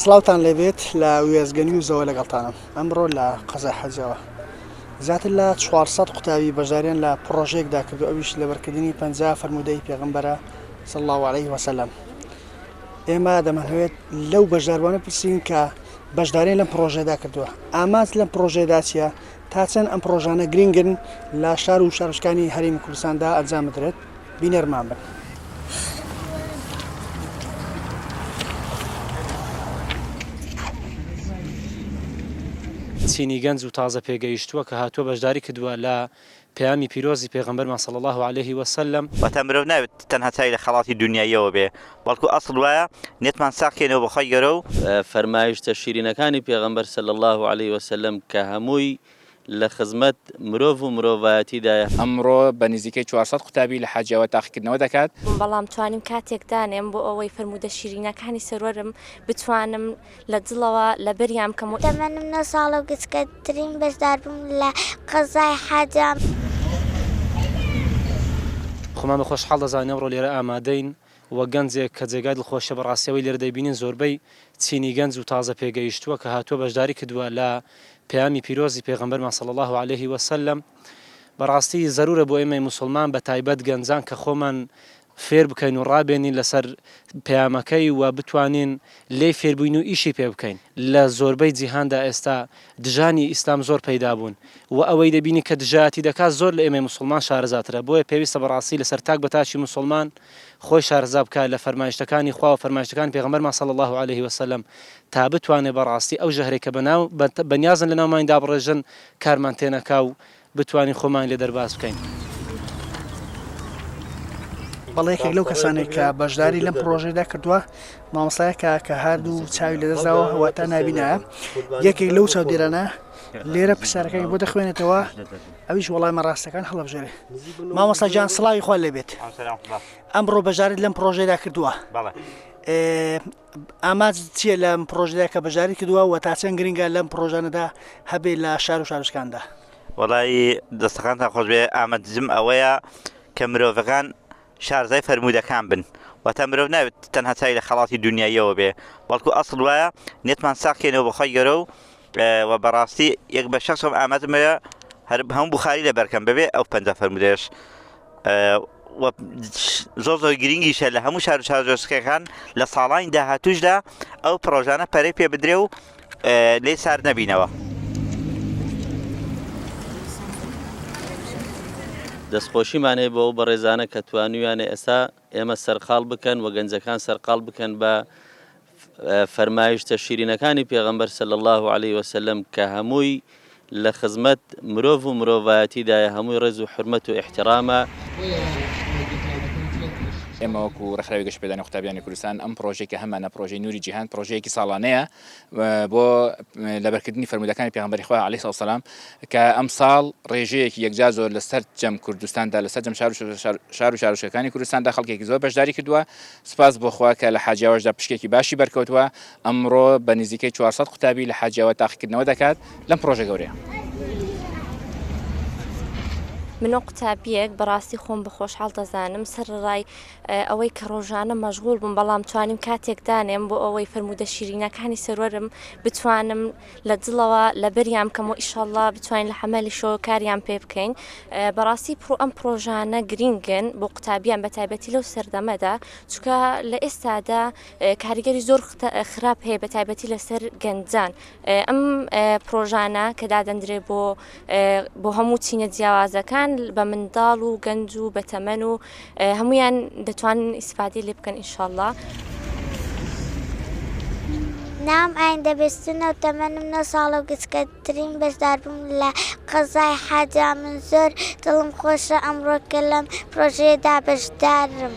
سڵاوتان لێبێت لە وێستگە نیوزەوە لەگەڵتانم ئەمڕۆ لە قەزای حەجەوە زیاتر لە 400 قوتابی بەشداریان لە پڕۆژەیەکدا کردو ئەویش لەبەرکردنی 50 فەرموودەی پێغەمبەرە صلی الله علیه وسلم ئێمە دەمانهەوێت لەو بەشداربووانە پرسین کە بەشداریان لەم پڕۆژەیەدا کردووە ئامانج لەم پڕۆژەیەدا چییە تا چەند ئەم پڕۆژانە گرنگن لە شار و شارۆچکانی هەرێمی کوردستاندا ئەنجام بدرێت بینەرمان بن. چینی گەنج و تازە پێگەیشتووە کە هاتووە بەشداری کردووە لە پەیامی پیرۆزی پێغەمبەرمان صلی اللە علیه وسلم. واتە مرۆڤ نابێت تەنها چاوی لە خەڵاتی دونیاییەوە بێ، بەڵکو ئەسڵ وایە نێتمان ساغ کەینەوە بە خوای گەورە و. فەرمایشتە شیرینەکانی پێغەمبەر صلی اللە علیه وسلم کە هەمووی لە خزمەت مرۆڤ و مرۆڤایەتیدایە. ئەمڕۆ بە نزیکەی 400 قوتابی لە حاجیاوە تاقیکردنەوە دەکات. بەڵام توانیم کاتێک دانێم بۆ ئەوەی فەرموودە شیرینەکانی سەروەرم بتوانم لە دڵەوە لەبەریان بکەم. تەمەنم نۆ ساڵە و گچکەترین بەشداربووم لە قەزای حاجیان. خۆمان بە خۆشحاڵ دەزانین ئەمڕۆ لێرە ئامادەین وەک گەنجێک کە جێگای دڵخۆشیە بەڕاستی ئەوەی لێرە دەیبینین زۆربەی چینی گەنج و تازە پێگەیشتووە کە هاتووە بەشداری کردووە لە پەیامی پیرۆزی پێغەمبەرمان صلی اللە علیه وسلم بەڕاستی زەرورە بۆ ئێمەی موسڵمان بەتایبەت گەنجان کە خۆمان فێر بکەین و ڕابێنین لەسەر پەیامەکەی و بتوانین لێی فێربووین و ئیشی پێ بکەین. لە زۆربەی جیهاندا ئێستا دژانی ئیسلام زۆر پەیدا بوون و ئەوەی دەبینی کە دژایەتی دەکات زۆر لە ئێمەی موسڵمان شارەزاترە بۆیە پێویستە بەڕاستی لەسەر تاک بە تاکی موسڵمان خۆی شارەزا بکات لە فەرمایشتەکانی خوا و فەرمایشتەکانی پێغەمبەرمان صلی اللە علیه وسلم تا بتوانێت بەڕاستی ئەو ژەهرەی کە بەناو بەنیازن لەناومانی دابڕێژن کارمان تێنەکا و بتوانین خۆمانی لێ دەرباز بکەین. بەڵێ یەکێک لەو کەسانەی کە بەشداری لەم پڕۆژەیەدا کردووە مامۆستایەکە کە هەردوو چاوی لەدەستداوە واتە نابینایە یەکێک لەو چاودێرانە لێرە پرسیارەکانی بۆ دەخوێنێتەوە ئەویش وەڵامە ڕاستەکان هەڵبژێرێ مامۆستا گیان سڵاوی خوا لێبێت ئەمڕۆ بەشداریت لەم پڕۆژەیەدا کردووە ئامانج چییە لەم پڕۆژەیە کە بەشداری کردووە و تا چەند گرنگە لەم پڕۆژانەدا هەبێ لە شار و شارۆچکاندا؟ وەڵایی دەستەکانتان خۆش بێ ئامانجم ئەوەیە کە مرۆڤەکان شارەزای فەرموودەکان بن واتە مرۆڤ نابێت تەنها چاوی لە خەڵاتی دونیاییەوە بێ بەڵکو ئەسڵ وایە نێتمان ساغ کەینەوە بە خوای گەورە و و بەڕاستی یەک بە شەخسم ئامانجم هەیە هەر هەموو بوخاری لەبەرکەم بەبێ ئەو پەنجا فەرموودەیەش و زۆر زۆر گرنگیشە لە هەموو شار و شارۆچکەکان لە ساڵانی داهاتوشدا ئەو پڕۆژانە پەرەی پێ بدرێ و لێی سارد نەبینەوە. دەستخۆشیمان هەیە بۆ ئەو بەڕێزانە کە توانیویانە ئێستا ئێمە سەرقاڵ بکەن و گەنجەکان سەرقاڵ بکەن بە فەرمایشتە شیرینەکانی پێغەمبەر صلی اللە علیە وسلم کە هەمووی لە خزمەت مرۆڤ و مرۆڤایەتیدایە هەمووی ڕێز و حورمەت و ئیحترامە. ئێمە وەکو ڕێکخراوی گەشەپێدانی قوتابیانی کوردستان ئەم پڕۆژەی کە هەمانە پڕۆژەی نوری جیهان پڕۆژەیەکی ساڵانەیە بۆ لەبەرکردنی فەرموودەکانی پێغەمبەری خوا علیه السلام کە ئەمساڵ ڕێژەیەکی یەکجار زۆر لە سەرجەم کوردستاندا لە سەرجەم شار و شار و شارۆچکەکانی کوردستاندا خەڵکێکی زۆر بەشداری کردووە سوپاس بۆ خوا کە لە حاجیاوەشدا پشکێکی باشی بەرکەوتووە، ئەمڕۆ بە نزیکەی 400 قوتابی لە حاجیاوە تاقیکردنەوە دەکات لەم پڕۆژە گەورەیە. من وەک قوتابییەک بەڕاستی خۆم بە خۆشحاڵ دەزانم، سەرەڕای ئەوەی کە ڕۆژانە مەشغوڵ بووم، بەڵام توانیم کاتێک دانێم بۆ ئەوەی فەرموودە شیرینەکانی سەروەرم بتوانم لە دڵەوە لەبەریان بکەم و ئیشەڵڵا بتوانین لە عەمەلیشەوە کاریان پێ بکەین بەڕاستی پرۆ ئەم پرۆژانە گرینگن بۆ قوتابیان بە تایبەتی لەو سەردەمەدا چونکە لە ئێستادا کاریگەری زۆر خراپ هەیە بە تایبەتی لەسەر گەنجان ئەم پرۆژانە کە دادەندرێ بۆ بۆ هەموو چینە جیاوازەکان بە منداڵ و گەنج و بەتەمەن و هەمویان دەتوانن ئیسفادەی لێ بکەن ئینشاڵڵا. ناوم ئایندە بێستونە و تەمەنم نۆ ساڵە و گچکەترین بەشداربووم لە قەزای حاجا من زۆر دڵم خۆشە ئەمڕۆ کە لەم پڕۆژەیەدا بەشدارم.